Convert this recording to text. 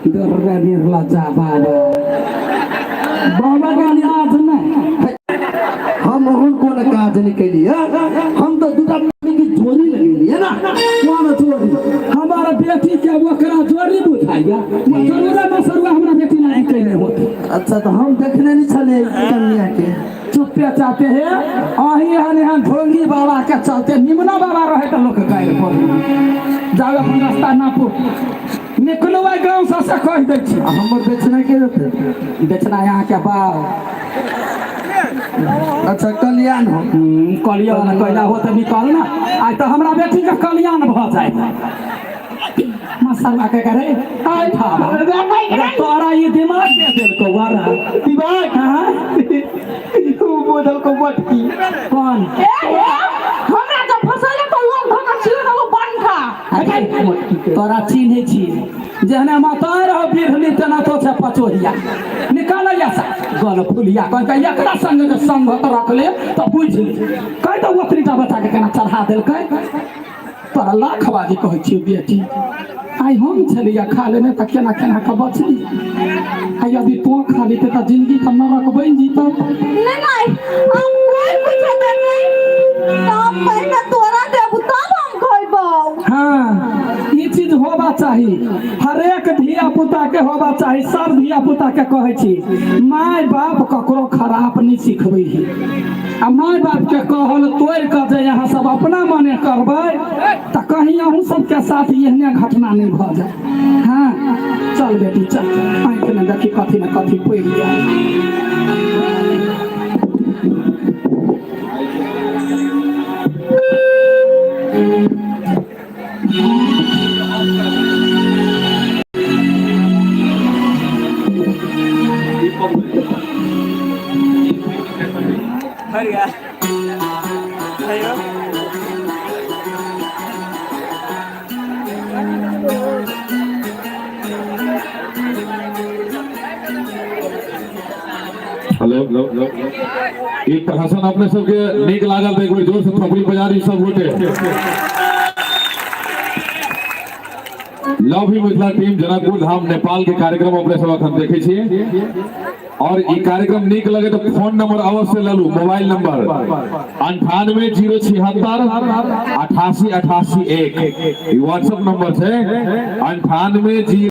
दर्रा निर्लज्जा बाबा बाबा के लिहाज नहीं। हम ओहन कोन काज नहीं कैलिए, हम तो दूटा के जोड़ी लगेलिए ना। कौन जोड़ी? हमारा बेटी के ओकरा जोड़ी बुझाइया? जरूर में सरुआ हमरा बेटी नहीं कैले होते। अच्छा, तो हम देखने नहीं छलिए कन्या के। चुप्पे चाहते हैं अही एहन एहन ढोंगी बाबा के चलते। निमना बाबा रहे तो लोग गायल पर जाओ, अपन रास्ता नापू, निकलू एहि गाँव से, से कहि दै छी। आ हमर बेचना के देते? बेचना यहाँ के बाप। अच्छा, कल्याण हो। कल्याण कैला हो तऽ निकल ना, आइ तऽ हमरा बेटी के कल्याण भऽ जाय। मसरवा के करे आइ थाबा अरे तोरा ई दिमाग दे देलकौ वारा दिमाग। हाँ? ऊ बोतल को मटकी। कौन? ए हे, हमरा तऽ फसले तो लोग धोखा छियो ना वो बंठा। अरे तोरा चिन्है छी, जेहने माताए रहो बिरहनी तेना तो छै पचोहिया। निकालैया सा गल फुलिया कहलकै एकरा संग जे संगत रखले तऽ बुझि ले। कहि तऽ ओतरीटा बच्चाके केना चढ़ा देलकै। तोरा लाख बाजी कहै छियौ बेटी, आइ हम छलियै खा लेने तऽ केना केना कऽ बचली, आ यदि तोँ खा लेते तऽ जिंदगी तऽ नरक बनि जीतौ। नहीं नहीं, हम कोई कुछ नहीं, तब पहले तोरा देबू तब हम खइबौ। हाँ, ई चीज होबा चाही, हरेक धिया पुता के होबा चाही। सब धिया पुता के कहै छी, माय बाप ककरो खराब नहीं सिखबै है, आ माय बाप के कहल तोड़ि कऽ जे अहाँ सब अपना मने करबै तऽ कहीं अहूँ सबके साथ एहने घटना नहि भऽ जाय। हाँ, चल बेटी चल, आँखि में देखी कथी ने कथी पड़ि जाय। हेलो, ई प्रहसन अपने सबके नीक लागल तऽ एक बेर जोर से थपड़ी बजा दी सब गोटे। Love you Mithila team Janakpur Dham Nepal के कार्यक्रम अपने सब अखन देखे छियै, और ई कार्यक्रम नीक लगे तो फोन नंबर अवश्य ललू। मोबाइल नंबर 9807688881, ई व्हाट्सएप नंबर छै 98 0।